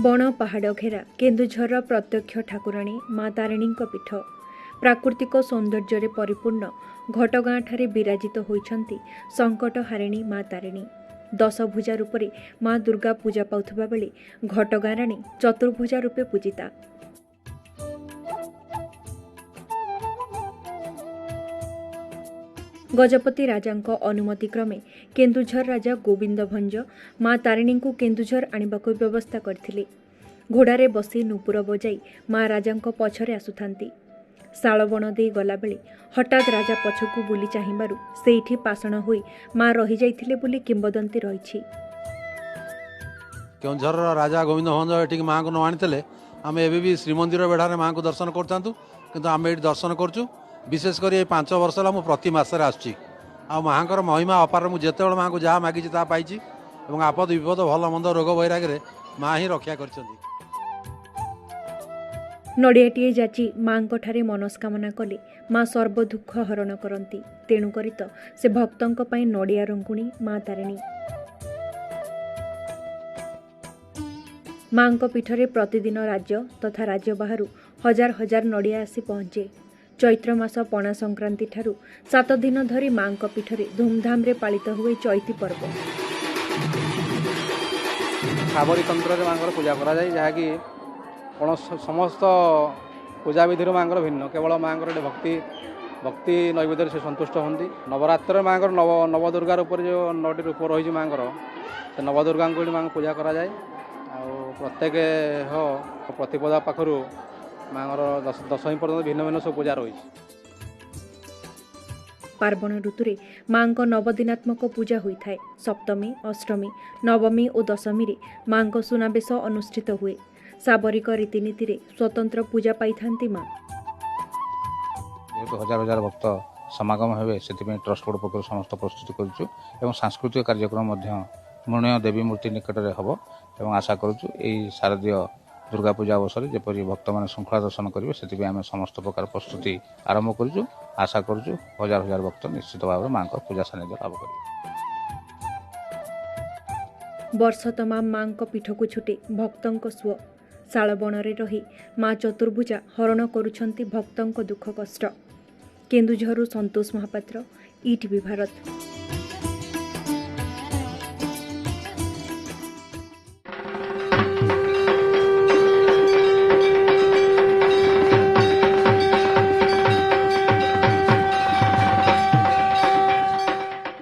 ବଣ ପାହାଡ଼ ଘେରା କେନ୍ଦୁଝରର ପ୍ରତ୍ୟକ୍ଷ ଠାକୁରାଣୀ ମା ତାରିଣୀଙ୍କ ପୀଠ। ପ୍ରାକୃତିକ ସୌନ୍ଦର୍ଯ୍ୟରେ ପରିପୂର୍ଣ୍ଣ ଘଟଗାଁଠାରେ ବିରାଜିତ ହୋଇଛନ୍ତି ସଙ୍କଟହାରିଣୀ ମା ତାରିଣୀ। ଦଶଭୁଜା ରୂପରେ ମା ଦୁର୍ଗା ପୂଜା ପାଉଥିବା ବେଳେ ଘଟଗାଁ ରାଣୀ ଚତୁର୍ଭୁଜା ରୂପେ ପୂଜିତା। ଗଜପତି ରାଜାଙ୍କ ଅନୁମତି କ୍ରମେ କେନ୍ଦୁଝର ରାଜା ଗୋବିନ୍ଦ ଭଞ୍ଜ ମା ତାରିଣୀଙ୍କୁ କେନ୍ଦୁଝର ଆଣିବାକୁ ବ୍ୟବସ୍ଥା କରିଥିଲେ। ଘୋଡ଼ାରେ ବସି ନୂପୁର ବଜାଇ ମା ରାଜାଙ୍କ ପଛରେ ଆସୁଥାନ୍ତି। ଶାଳବଣ ଦେଇ ଗଲାବେଳେ ହଠାତ୍ ରାଜା ପଛକୁ ବୁଲି ଚାହିଁବାରୁ ସେଇଠି ପାଷାଣ ହୋଇ ମା ରହିଯାଇଥିଲେ ବୋଲି କିମ୍ବଦନ୍ତୀ ରହିଛି। କେଉଁଝରର ରାଜା ଗୋବିନ୍ଦ ଭଞ୍ଜ ଏଠିକି ମାଆଙ୍କୁ ନ ଆଣିଥିଲେ ଆମେ ଏବେ ବି ଶ୍ରୀମନ୍ଦିର ବେଢ଼ାରେ ମାଆଙ୍କୁ ଦର୍ଶନ କରିଥାନ୍ତୁ, କିନ୍ତୁ ଆମେ ଏଇଠି ଦର୍ଶନ କରୁଛୁ। ବିଶେଷ କରି ଏଇ 5 ବର୍ଷ ହେଲା ମୁଁ ପ୍ରତି ମାସରେ ଆସୁଛି, ଆଉ ମାଆଙ୍କର ମହିମା ଅପାର। ମୁଁ ଯେତେବେଳେ ମାଆଙ୍କୁ ଯାହା ମାଗିଛି ତାହା ପାଇଛି, ଏବଂ ଆପଦ ବିପଦ ଭଲ ମନ୍ଦ ରୋଗ ବୈରାଗରେ ମା ହିଁ ରକ୍ଷା କରିଛନ୍ତି। ନଡ଼ିଆଟିଏ ଯାଚି ମାଆଙ୍କଠାରେ ମନସ୍କାମନା କଲେ ମା ସର୍ବଦୁଃଖ ହରଣ କରନ୍ତି। ତେଣୁକରି ତ ସେ ଭକ୍ତଙ୍କ ପାଇଁ ନଡ଼ିଆ ରଙ୍ଗୁଣୀ ମା ତାରିଣୀ। ମାଙ୍କ ପୀଠରେ ପ୍ରତିଦିନ ରାଜ୍ୟ ତଥା ରାଜ୍ୟ ବାହାରୁ ହଜାର ହଜାର ନଡ଼ିଆ ଆସି ପହଞ୍ଚେ। ଚୈତ୍ର ମାସ ପଣା ସଂକ୍ରାନ୍ତି ଠାରୁ 7 ଦିନ ଧରି ମାଙ୍କ ପୀଠରେ ଧୁମଧାମରେ ପାଳିତ ହୁଏ ଚୈତି ପର୍ବ। ସାବରୀ ତନ୍ତ୍ରରେ ମାଙ୍କର ପୂଜା କରାଯାଏ, ଯାହାକି ସମସ୍ତ ପୂଜାବିଧିରୁ ମାଙ୍କର ଭିନ୍ନ। କେବଳ ମାଙ୍କର ଏଠି ଭକ୍ତି ନୈବେଦ୍ୟରେ ସେ ସନ୍ତୁଷ୍ଟ ହୁଅନ୍ତି। ନବରାତ୍ରରେ ମାଙ୍କର ନବଦୁର୍ଗା ରୂପରେ ଯେଉଁ 9ଟି ରୂପ ରହିଛି ମାଙ୍କର, ସେ ନବଦୁର୍ଗାଙ୍କୁ ଏଠି ମାଙ୍କୁ ପୂଜା କରାଯାଏ। ଆଉ ପ୍ରତ୍ୟେକ ପ୍ରତିପଦା ପାଖରୁ ମାଙ୍କର ଦଶମୀ ପର୍ଯ୍ୟନ୍ତ ଭିନ୍ନ ଭିନ୍ନ ସବୁ ପୂଜା ରହିଛି। ପାର୍ବଣ ଋତୁରେ ମାଙ୍କ ନବଦିନାତ୍ମକ ପୂଜା ହୋଇଥାଏ। ସପ୍ତମୀ, ଅଷ୍ଟମୀ, ନବମୀ ଓ ଦଶମୀରେ ମାଙ୍କ ସୁନାବେଶ ଅନୁଷ୍ଠିତ ହୁଏ। ସାବରିକ ରୀତିନୀତିରେ ସ୍ୱତନ୍ତ୍ର ପୂଜା ପାଇଥାନ୍ତି ମା। ଯେହେତୁ ହଜାର ହଜାର ଭକ୍ତ ସମାଗମ ହେବେ, ସେଥିପାଇଁ ଟ୍ରଷ୍ଟ ବୋର୍ଡ଼ ପକ୍ଷରୁ ସମସ୍ତ ପ୍ରସ୍ତୁତି କରୁଛୁ ଏବଂ ସାଂସ୍କୃତିକ କାର୍ଯ୍ୟକ୍ରମ ମଧ୍ୟ ମୃଣ୍ମୟ ଦେବୀ ମୂର୍ତ୍ତି ନିକଟରେ ହେବ। ଏବଂ ଆଶା କରୁଛୁ ଏଇ ଶାରଦୀୟ ଦୁର୍ଗା ପୂଜା ଅବସରରେ ଯେପରି ଭକ୍ତମାନେ ଶୃଙ୍ଖଳା ଦର୍ଶନ କରିବେ, ସେଥିପାଇଁ ଆମେ ସମସ୍ତ ପ୍ରକାର ପ୍ରସ୍ତୁତି ଆରମ୍ଭ କରୁଛୁ। ଆଶା କରୁଛୁ ହଜାର ହଜାର ଭକ୍ତ ନିଶ୍ଚିତ ଭାବରେ ମାଙ୍କ ପୂଜା ସାନ୍ନିଧ୍ୟ ଲାଭ କରିବେ। ବର୍ଷ ତମାମ ମାଙ୍କ ପୀଠକୁ ଛୁଟେ ଭକ୍ତଙ୍କ ସୁଅ। ଶାଳବଣରେ ରହି ମା ଚତୁର୍ଭୁଜା ହରଣ କରୁଛନ୍ତି ଭକ୍ତଙ୍କ ଦୁଃଖ କଷ୍ଟ। କେନ୍ଦୁଝରରୁ ସନ୍ତୋଷ ମହାପାତ୍ର, ଇଟିଭି ଭାରତ।